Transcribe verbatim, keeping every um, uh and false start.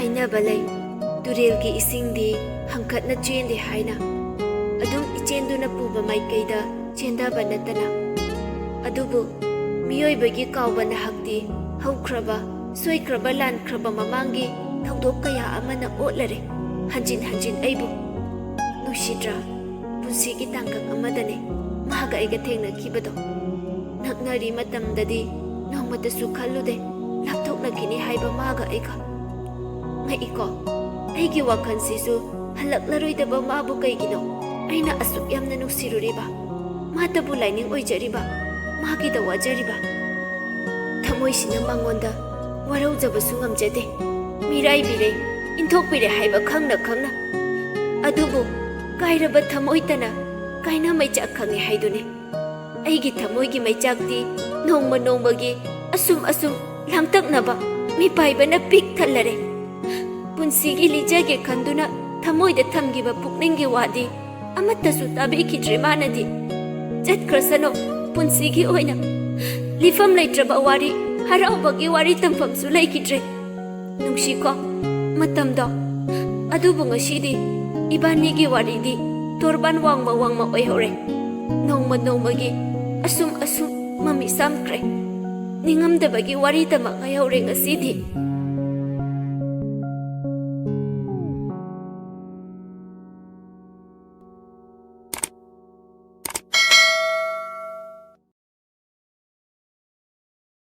ꯍꯥꯏꯅꯕ ꯂꯩ, ꯇꯨꯔꯦꯜꯒꯤ ꯏꯁꯤꯡꯗꯤ ꯍꯪꯀꯠꯅ ꯆꯦꯟꯗꯦ ꯍꯥꯏꯅ꯫ ꯑꯗꯨꯝ ꯏꯆꯦꯟꯗꯨꯅ ꯄꯨꯕ ꯃꯥꯏꯀꯩꯗ ꯆꯦꯟꯊꯕ ꯅꯠꯇꯅ꯫ ꯑꯗꯨꯕꯨ ꯃꯤꯑꯣꯏꯕꯒꯤ ꯀꯥꯎꯕ ꯅꯍꯥꯛꯇꯤ ꯍꯧꯈ꯭ꯔꯕ, ꯁꯣꯏꯈ꯭ꯔꯕ, ꯂꯥꯟꯈ꯭ꯔꯕ ꯃꯃꯥꯡꯒꯤ ꯊꯧꯗꯣꯛ ꯀꯌꯥ ꯑꯃꯅ ꯑꯣꯠꯂꯔꯦ ꯍꯟꯖꯤꯟ ꯍꯟꯖꯤꯟ ꯑꯩꯕꯨ꯫ ꯅꯨꯡꯁꯤꯗ꯭ꯔꯥ ꯄꯨꯟꯁꯤꯒꯤ ꯇꯥꯡꯀꯛ ꯑꯃꯗꯅꯦ ꯃꯥꯒ ꯑꯩꯒ ꯊꯦꯡꯅꯈꯤꯕꯗꯣ? ꯅꯛꯅꯔꯤ ꯃꯇꯝꯗꯗꯤ ꯅꯣꯡꯃꯇꯁꯨ ꯈꯜꯂꯨꯗꯦ ꯂꯥꯞꯊꯣꯛꯅꯈꯤꯅꯤ ꯍꯥꯏꯕ ꯃꯥꯒ ꯑꯩꯒ꯫ ꯉꯛꯏꯀꯣ, ꯑꯩꯒꯤ ꯋꯥꯈꯜꯁꯤꯁꯨ ꯍꯜꯂꯛꯂꯔꯣꯏꯗꯕ ꯃꯥꯕꯨ ꯀꯩꯒꯤꯅꯣ ꯑꯩꯅ ꯑꯁꯨꯛ ꯌꯥꯝꯅ ꯅꯨꯡꯁꯤꯔꯨꯔꯤꯕ? ꯃꯥꯇꯕꯨ ꯂꯥꯏꯅꯤꯡ ꯑꯣꯏꯖꯔꯤꯕ, ꯃꯥꯒꯤꯗ ꯋꯥꯖꯔꯤꯕ꯫ ꯊꯃꯣꯏꯁꯤꯅ ꯃꯉꯣꯟꯗ ꯋꯥꯔꯧꯖꯕꯁꯨ ꯉꯝꯖꯗꯦ꯫ ꯃꯤꯔꯥꯏꯕꯤꯔꯦ, ꯏꯟꯊꯣꯛꯄꯤꯔꯦ ꯍꯥꯏꯕ ꯈꯪꯅ ꯈꯪꯅ꯫ ꯑꯗꯨꯕꯨ ꯀꯥꯏꯔꯕ ꯊꯃꯣꯏꯇꯅ ꯀꯥꯏꯅ ꯃꯩꯆꯥꯛ ꯈꯪꯉꯦ ꯍꯥꯏꯗꯨꯅꯤ꯫ ꯑꯩꯒꯤ ꯊꯃꯣꯏꯒꯤ ꯃꯩꯆꯥꯛꯇꯤ ꯅꯣꯡꯃ ꯅꯣꯡꯃꯒꯤ ꯑꯁꯨꯝ ꯑꯁꯨꯝ ꯂꯥꯡꯇꯛꯅꯕ ꯃꯤꯄꯥꯏꯕꯅ ꯄꯤꯛ ꯊꯜꯂꯔꯦ꯫ ꯄꯨꯟꯁꯤꯒꯤ ꯂꯤꯖꯒꯦ ꯈꯟꯗꯨꯅ ꯊꯃꯣꯏꯗ ꯊꯝꯈꯤꯕ ꯄꯨꯛꯅꯤꯡꯒꯤ ꯋꯥꯗꯤ ꯑꯃꯠꯇꯁꯨ ꯇꯥꯕꯤꯈꯤꯗ꯭ꯔꯦ ꯃꯥꯅꯗꯤ꯫ ꯆꯠꯈ꯭ꯔꯁꯅꯨ, ꯄꯨꯟꯁꯤꯒꯤ ꯑꯣꯏꯅ ꯂꯤꯐꯝ ꯂꯩꯇ꯭ꯔꯕ ꯋꯥꯔꯤ, ꯍꯔꯥꯎꯕꯒꯤ ꯋꯥꯔꯤ ꯇꯝꯐꯝꯁꯨ ꯂꯩꯈꯤꯗ꯭ꯔꯦ꯫ ꯅꯨꯡꯁꯤꯀꯣ ꯃꯇꯝꯗꯣ꯫ ꯑꯗꯨꯕꯨ ꯉꯁꯤꯗꯤ ꯏꯕꯥꯅꯤꯒꯤ ꯋꯥꯔꯤꯗꯤ ꯇꯣꯔꯕꯥꯟ ꯋꯥꯡꯃ ꯋꯥꯡꯃ ꯑꯣꯏꯍꯧꯔꯦ꯫ ꯅꯣꯡꯃ ꯅꯣꯡꯃꯒꯤ ꯑꯁꯨꯝ ꯑꯁꯨꯝ ꯃꯃꯤ ꯁꯥꯝꯈ꯭ꯔꯦ꯫ ꯅꯤꯡꯉꯝꯗꯕꯒꯤ ꯋꯥꯔꯤꯗꯃꯛ ꯉꯥꯏꯍꯧꯔꯦ ꯉꯁꯤꯗꯤ꯫